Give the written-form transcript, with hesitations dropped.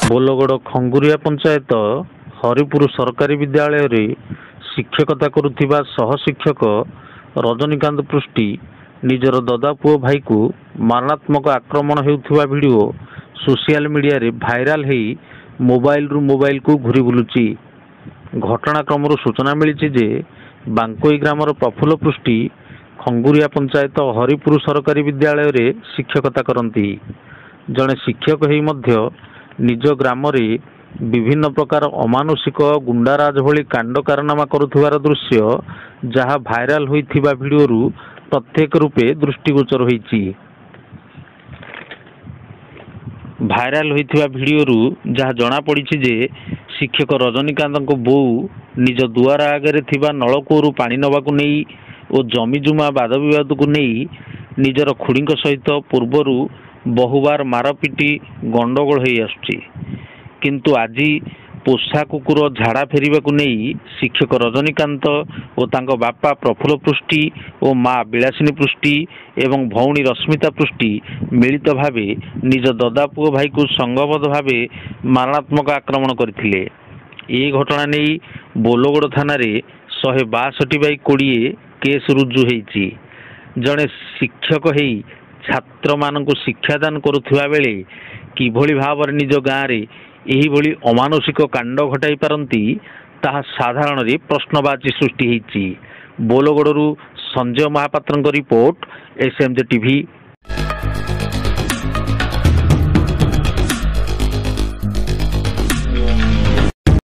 ବୋଲଗଡ଼ ଖଙ୍ଗୁରିଆ ପଞ୍ଚାୟତ ହରିପୁର ସରକାରୀ ବିଦ୍ୟାଳୟରେ ଶିକ୍ଷକତା କରୁଥିବା ସହ ଶିକ୍ଷକ ରଜନୀକାନ୍ତ ପୃଷ୍ଟି ନିଜର ଦଦା ପୁଅ ଭାଇକୁ ମାରଣାତ୍ମକ ଆକ୍ରମଣ ହେଉଥିବା ଭିଡ଼ିଓ ସୋସିଆଲ ମିଡ଼ିଆରେ ଭାଇରାଲ ହେଇ ମୋବାଇଲରୁ ମୋବାଇଲକୁ ଘୁରି ବୁଲୁଛି। ଘଟଣାକ୍ରମରୁ ସୂଚନା ମିଳିଛି ଯେ ବାଙ୍କୋଇ ଗ୍ରାମର ପ୍ରଫୁଲ୍ଲ ପୃଷ୍ଟି ଖଙ୍ଗୁରିଆ ପଞ୍ଚାୟତ ହରିପୁର ସରକାରୀ ବିଦ୍ୟାଳୟରେ ଶିକ୍ଷକତା କରନ୍ତି। ଜଣେ ଶିକ୍ଷକ ହେଇ ମଧ୍ୟ ନିଜ ଗ୍ରାମରେ ବିଭିନ୍ନ ପ୍ରକାର ଅମାନୁଷିକ ଗୁଣ୍ଡାରାଜ ଭଳି କାଣ୍ଡ କାରନାମା କରୁଥିବାର ଦୃଶ୍ୟ ଯାହା ଭାଇରାଲ ହୋଇଥିବା ଭିଡ଼ିଓରୁ ପ୍ରତ୍ୟେକ ରୂପେ ଦୃଷ୍ଟିଗୋଚର ହୋଇଛି। ଭାଇରାଲ ହୋଇଥିବା ଭିଡ଼ିଓରୁ ଯାହା ଜଣାପଡ଼ିଛି ଯେ ଶିକ୍ଷକ ରଜନୀକାନ୍ତଙ୍କ ବୋଉ ନିଜ ଦୁଆର ଆଗରେ ଥିବା ନଳକୂଅରୁ ପାଣି ନେବାକୁ ନେଇ ଓ ଜମିଜୁମା ବାଦବିବାଦକୁ ନେଇ ନିଜର ଖୁଡ଼ିଙ୍କ ସହିତ ପୂର୍ବରୁ ବହୁବାର ମାରପିଟି ଗଣ୍ଡଗୋଳ ହେଇ ଆସୁଛି। କିନ୍ତୁ ଆଜି ପୋଷା କୁକୁର ଝାଡ଼ା ଫେରିବାକୁ ନେଇ ଶିକ୍ଷକ ରଜନୀକାନ୍ତ ଓ ତାଙ୍କ ବାପା ପ୍ରଫୁଲ୍ଲ ପୃଷ୍ଟି ଓ ମା ବିଳାସିନୀ ପୃଷ୍ଟି ଏବଂ ଭଉଣୀ ରଶ୍ମିତା ପୃଷ୍ଟି ମିଳିତ ଭାବେ ନିଜ ଦଦା ପୁଅ ଭାଇକୁ ସଂଘବଦ୍ଧ ଭାବେ ମାରଣାତ୍ମକ ଆକ୍ରମଣ କରିଥିଲେ। ଏ ଘଟଣା ନେଇ ବୋଲଗଡ଼ ଥାନାରେ 162/20 କେସ୍ ରୁଜୁ ହେଇଛି। ଜଣେ ଶିକ୍ଷକ ହେଇ ଛାତ୍ରମାନଙ୍କୁ ଶିକ୍ଷାଦାନ କରୁଥିବା ବେଳେ କିଭଳି ଭାବରେ ନିଜ ଗାଁରେ ଏହିଭଳି ଅମାନୁଷିକ କାଣ୍ଡ ଘଟାଇ ପାରନ୍ତି, ତାହା ସାଧାରଣରେ ପ୍ରଶ୍ନବାଚୀ ସୃଷ୍ଟି ହେଇଛି। ବୋଲଗଡ଼ରୁ ସଞ୍ଜୟ ମହାପାତ୍ରଙ୍କ ରିପୋର୍ଟ, ଏସ୍ଏମ୍ଜେ ଟିଭି।